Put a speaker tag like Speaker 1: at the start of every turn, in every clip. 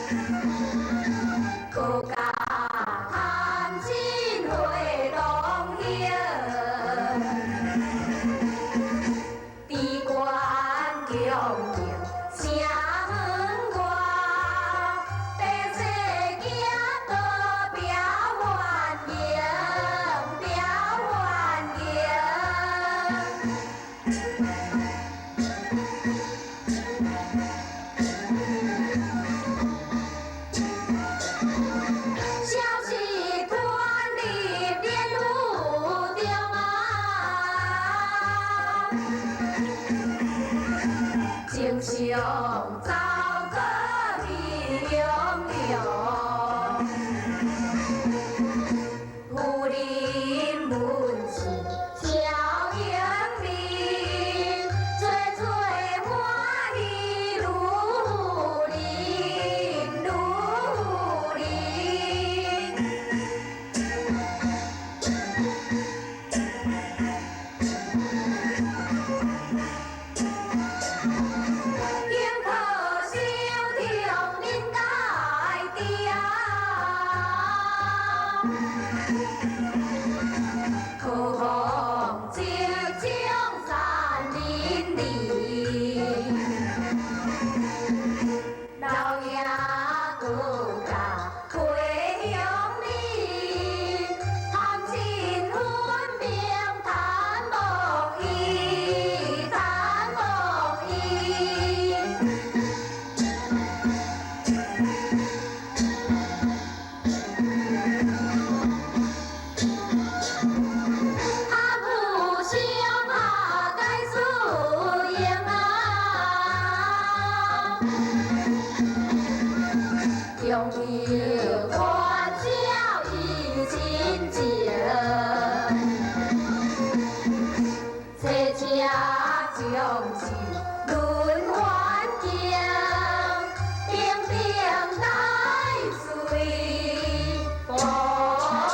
Speaker 1: 閣共探親會同行，邊關強兵城門外，白雪行倒表歡迎，表歡迎。消息傳入蓮霧中啊，情相走過喜洋洋，夫人問是笑盈面，做做歡喜如林如林。幸可相聽恁家的啊，可望即將山林裡，老爺閣共回鄉里，談親分明談無依，談無依。哈不相哈該輸贏啊，用力歡笑意親情，車車將士輪番行，平平來隨波瀾行。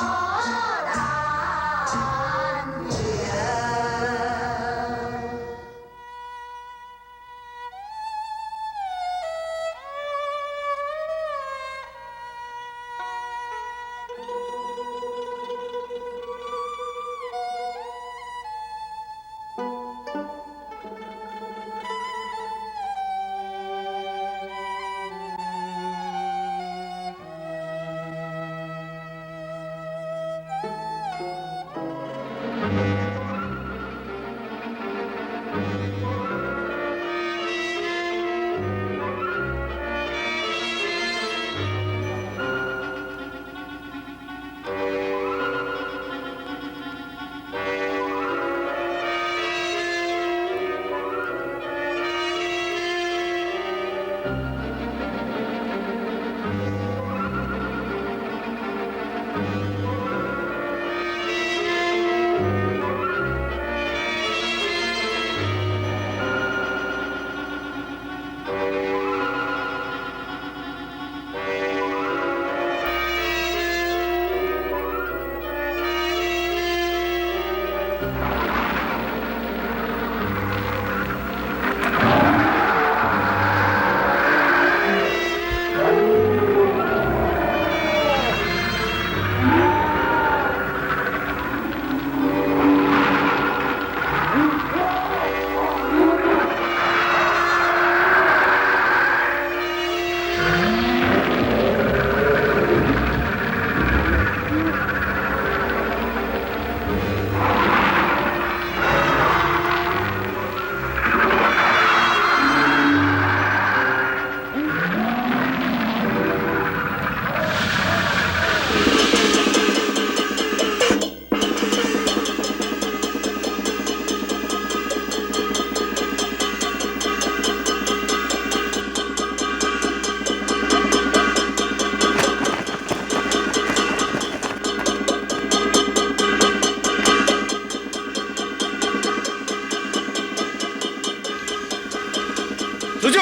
Speaker 2: 住手！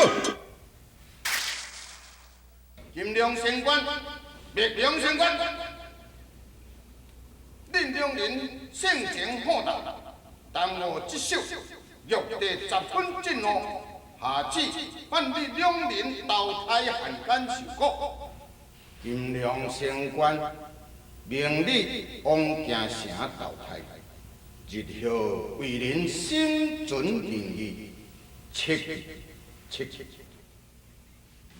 Speaker 2: 金龍仙官、滅龍仙官，恁兩人性情豁達，耽誤職守，玉帝十分震怒，下旨判你兩人投胎漢奸受苦。金龍仙官命你往京城投胎，日後為人心存仁義，切記切記。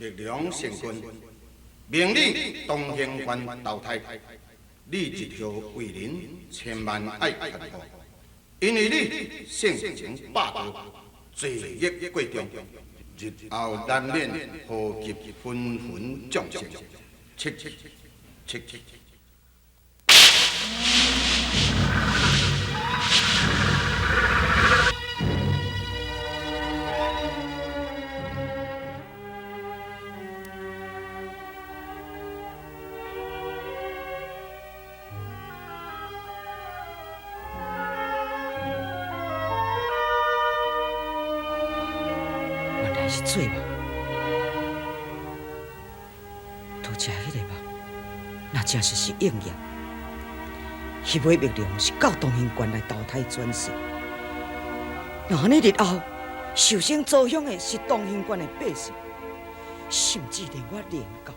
Speaker 2: 玉龍仙君命你東興縣投胎，你日後為人千萬愛樸厚，因為你性情霸道，罪業過重，日後難免禍及芸芸眾生。切記切記。
Speaker 3: 原來是做夢，拄才彼个夢，若真實是應驗。彼尾玉龍是到東興縣來投胎轉世，若按呢日後受生遭凶的是東興縣的百姓，甚至連我連教。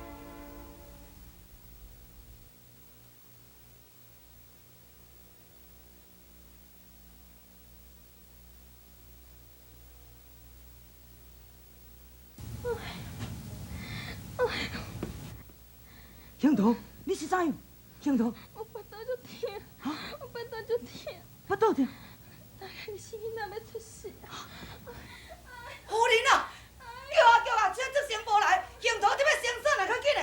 Speaker 3: 香桃，你是怎樣？香桃，
Speaker 4: 我腹肚足疼，我腹肚足疼，
Speaker 3: 腹肚疼，
Speaker 4: 大概是囡仔欲出世啊！
Speaker 3: 夫人啊，叫啊叫啊，這竹生無來，香桃得欲生產啊，較緊的。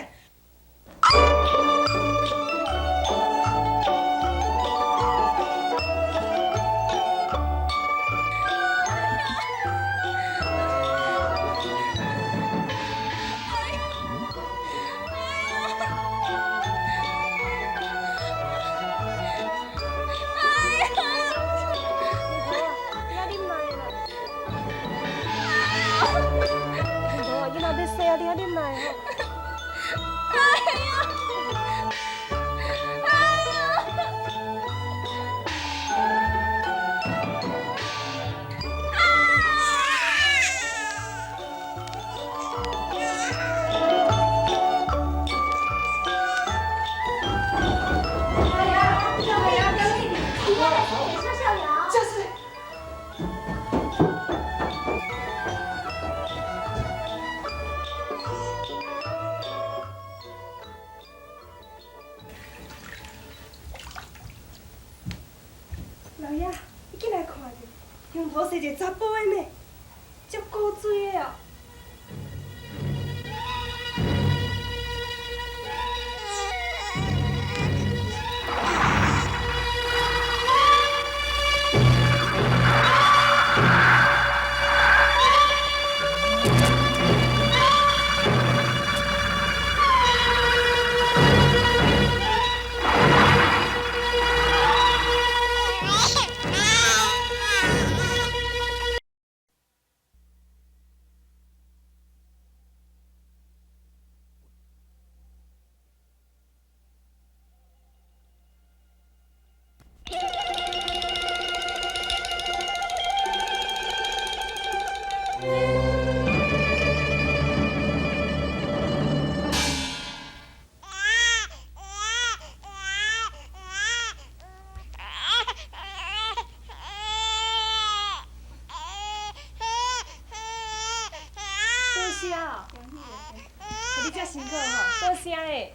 Speaker 5: 老爺，你緊來看者，香桃生一個查埔的呢，足古錐的哦。多謝哦，你遮辛苦吼，多謝的。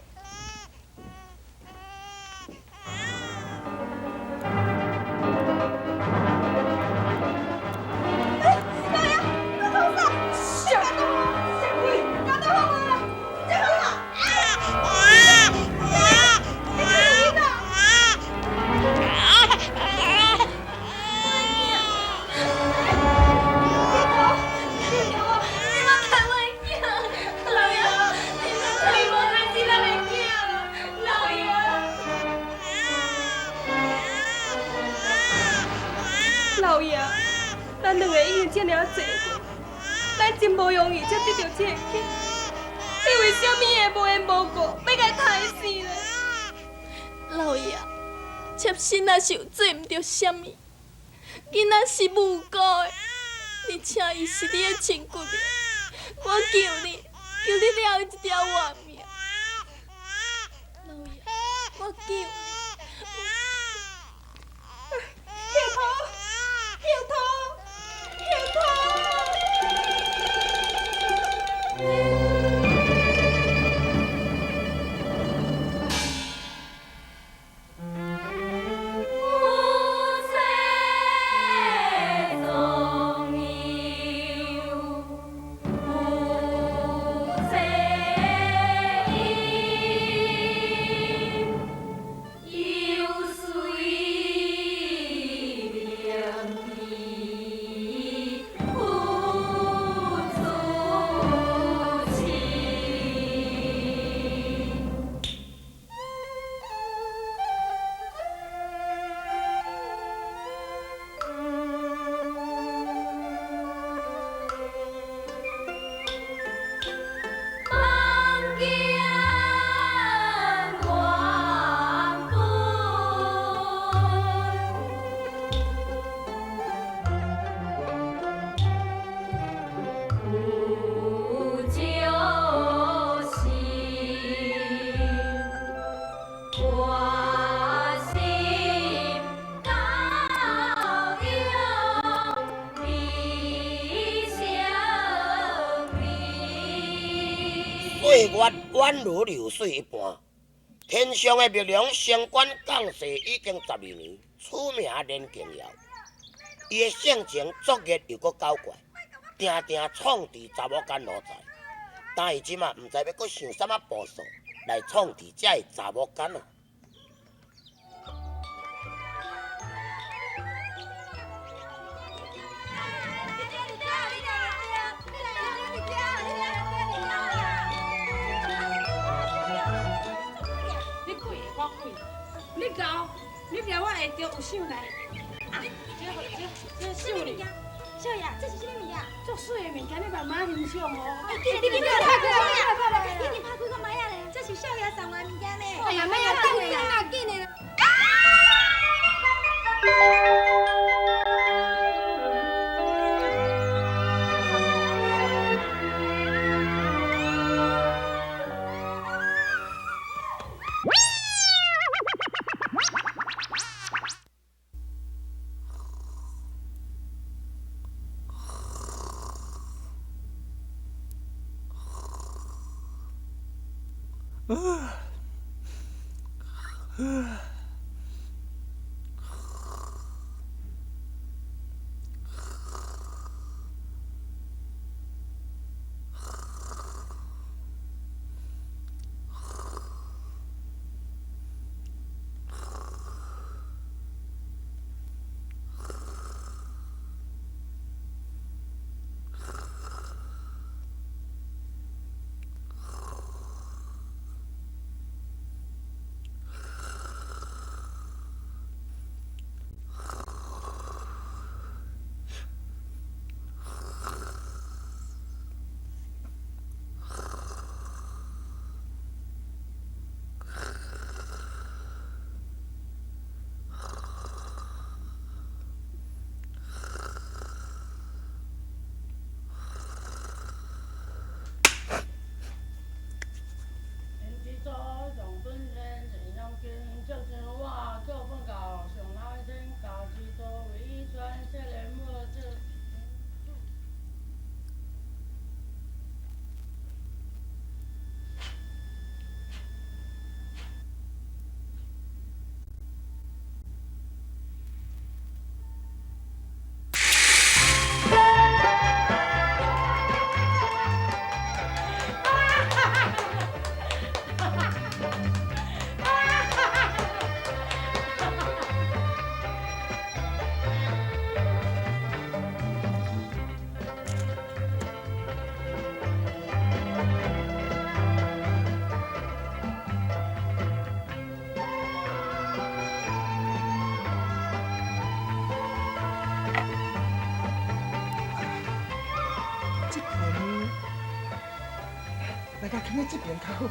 Speaker 5: 老爺，咱兩个已經這爾濟過，咱真無容易才得著這个囝，你為啥物會無緣無故欲共刣死呢？
Speaker 4: 老爺，妾身若是有做毋著啥物，囡仔是無辜的，而且伊是你的亲骨肉，我求你，求你掠伊一條活命。老爺，我求你。秀桃，秀桃，秀桃。
Speaker 6: 岁月宛如流水一般，天上的玉龙升官降世已经12年，出名连敬尧。伊的性情作孽又阁狡怪，定定创治查某间奴才。但伊这马毋知欲阁想啥物步数来创治这个查某间啊！
Speaker 7: 你搞，你掠我下着有想来。啊，这秀你。
Speaker 4: 少爷，这是啥物物件？
Speaker 7: 足媠的物件，你慢慢欣赏哦。
Speaker 4: 哎，紧，你紧，你拍开，你紧拍开看觅仔咧。这是少爷送我的物件呢。哎呀，莫啊，紧的啦，紧的啦。
Speaker 8: 来甲囥佇這邊較好。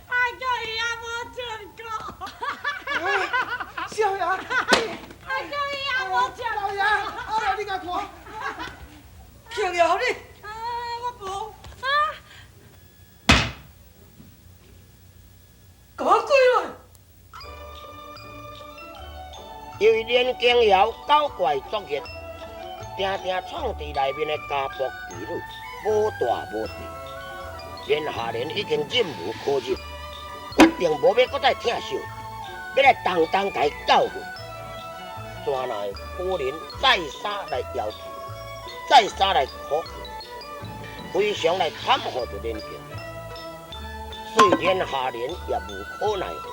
Speaker 7: 爱叫伊阿母唱歌。
Speaker 8: 少爷，
Speaker 7: 爱叫伊阿母唱。
Speaker 8: 老爷，阿来你共看。
Speaker 3: 庆瑶你，
Speaker 7: 啊，我无啊。
Speaker 3: 共我跪落！
Speaker 6: 因为连景瑶搞怪作业，定定创伫内面的家仆妓女，无大无细。连下莲已经忍无可忍，决定无欲阁再疼惜，欲来重重共伊教训。怎奈夫人再三来要求，再三来苦劝，非常来惨护著连景瑶，所以连下莲也无可奈何。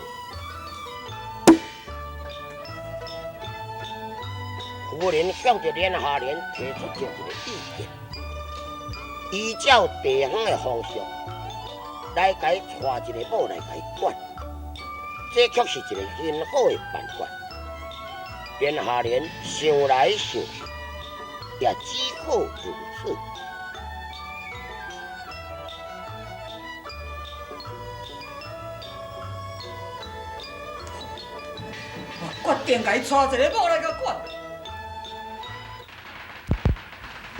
Speaker 6: 夫人向著连下莲提出著一个意见，依照地方的风俗，来共伊娶一个某来共伊管，这却是一个很好的办法。连下莲想来想去，也只好如此。
Speaker 3: 我决定共伊娶一个某来共管。
Speaker 1: 一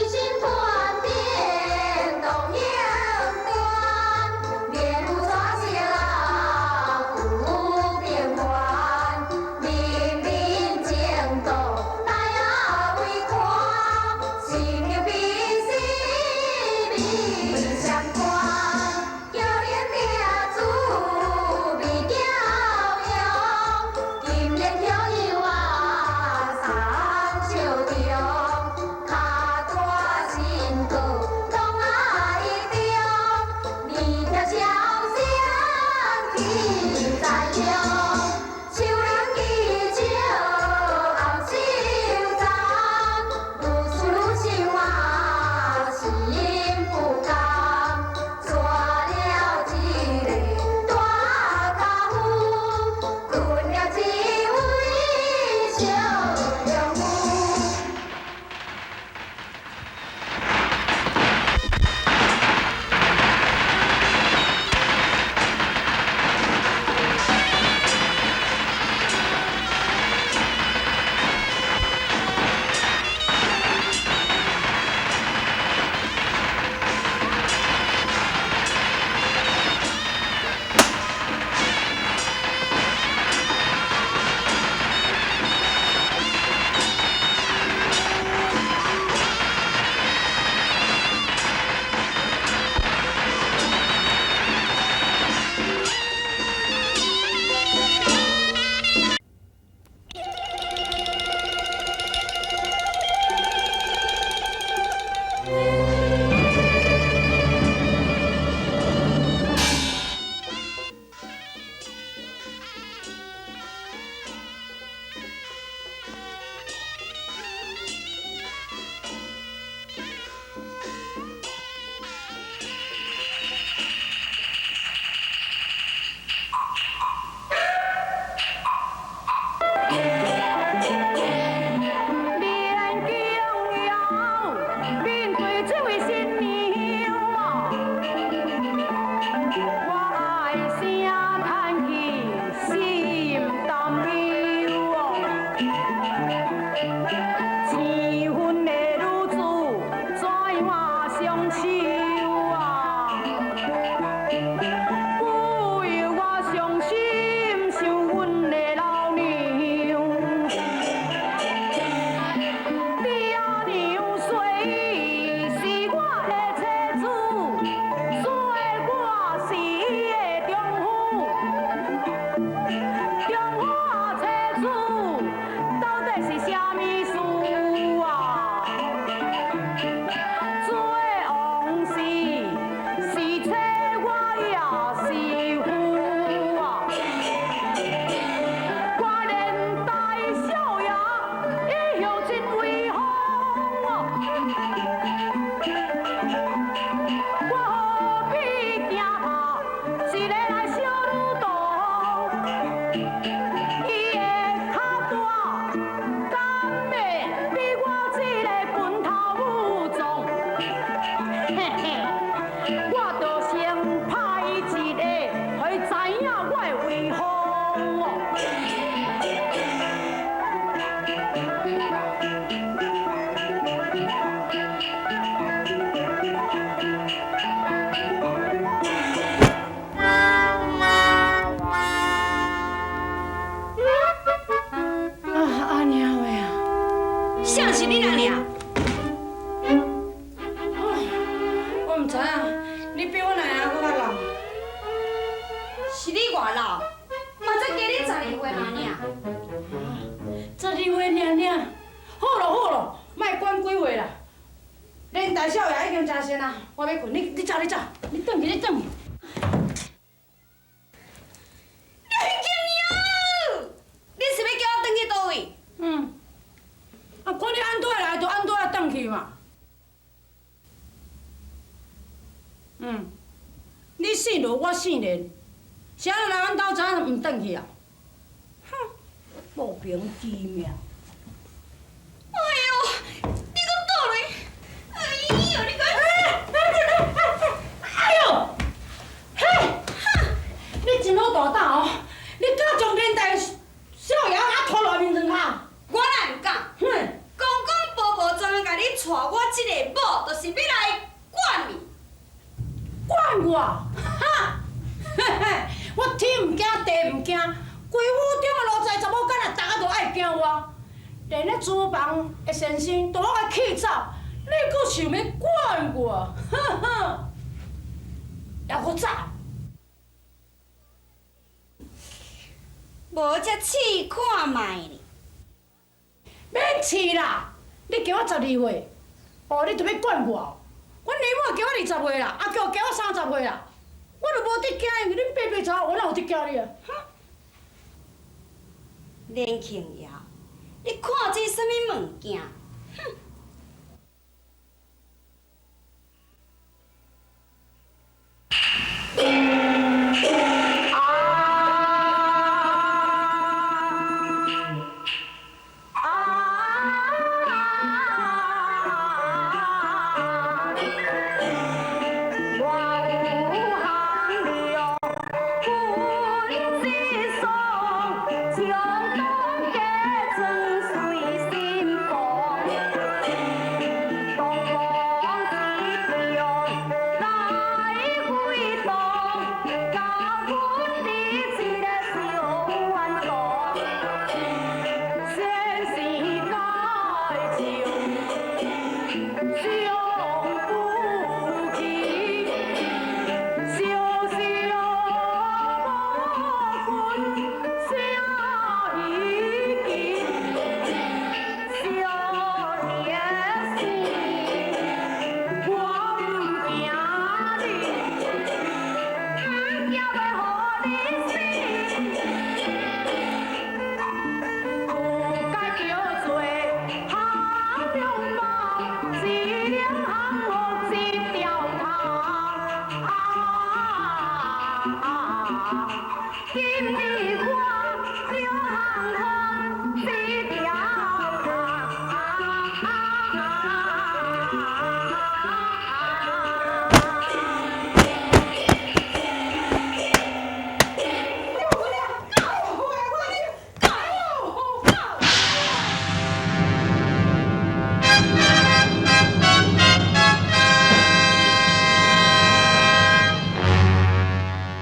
Speaker 1: 心团变东阳关，面无抓色有变幻，明明前途来为看，生命比死命相关，叫连命主
Speaker 7: 你比阮阿爷阁较老。
Speaker 1: 是你偌老，嘛才加你十二岁尔尔。
Speaker 7: 十二岁尔尔，好咯好咯，莫管几岁啦。恁大少爷已经食先啊，我欲睏，你你走你走，你转去你转去。
Speaker 1: 林庆瑶，你是欲叫我转去佗位？
Speaker 7: 嗯。啊，看你按倒来，就按倒来转去嘛。嗯，你姓罗，我姓连，谁人来阮兜知影毋转去啊？哼，莫名其妙。
Speaker 1: 哎哟，你阁倒落！哎哟，你阁……
Speaker 7: 哎哟，嘿，你真好大胆哦！你敢将连大少爷啊拖落面床跤？
Speaker 1: 我哪毋敢？
Speaker 7: 哼！
Speaker 1: 公公婆婆专门共你娶我这个某，就是欲来管你。
Speaker 7: 管我？哈！嘿嘿，我天毋惊地毋惊，规府中的奴才查某囡仔，逐个都爱惊我。连咧厨房的先生都拢爱气走，你阁想欲管我？哼哼，犹阁早。
Speaker 1: 无才试看觅咧。
Speaker 7: 免试啦！你加我十二岁，哦，你就欲管我？阮年母加我20岁啦，阿舅加我30岁啦，我就无伫惊，因为恁爸爸查某，我哪有伫惊你啊？哼！
Speaker 1: 连庆瑶，你看这啥物物件？哼！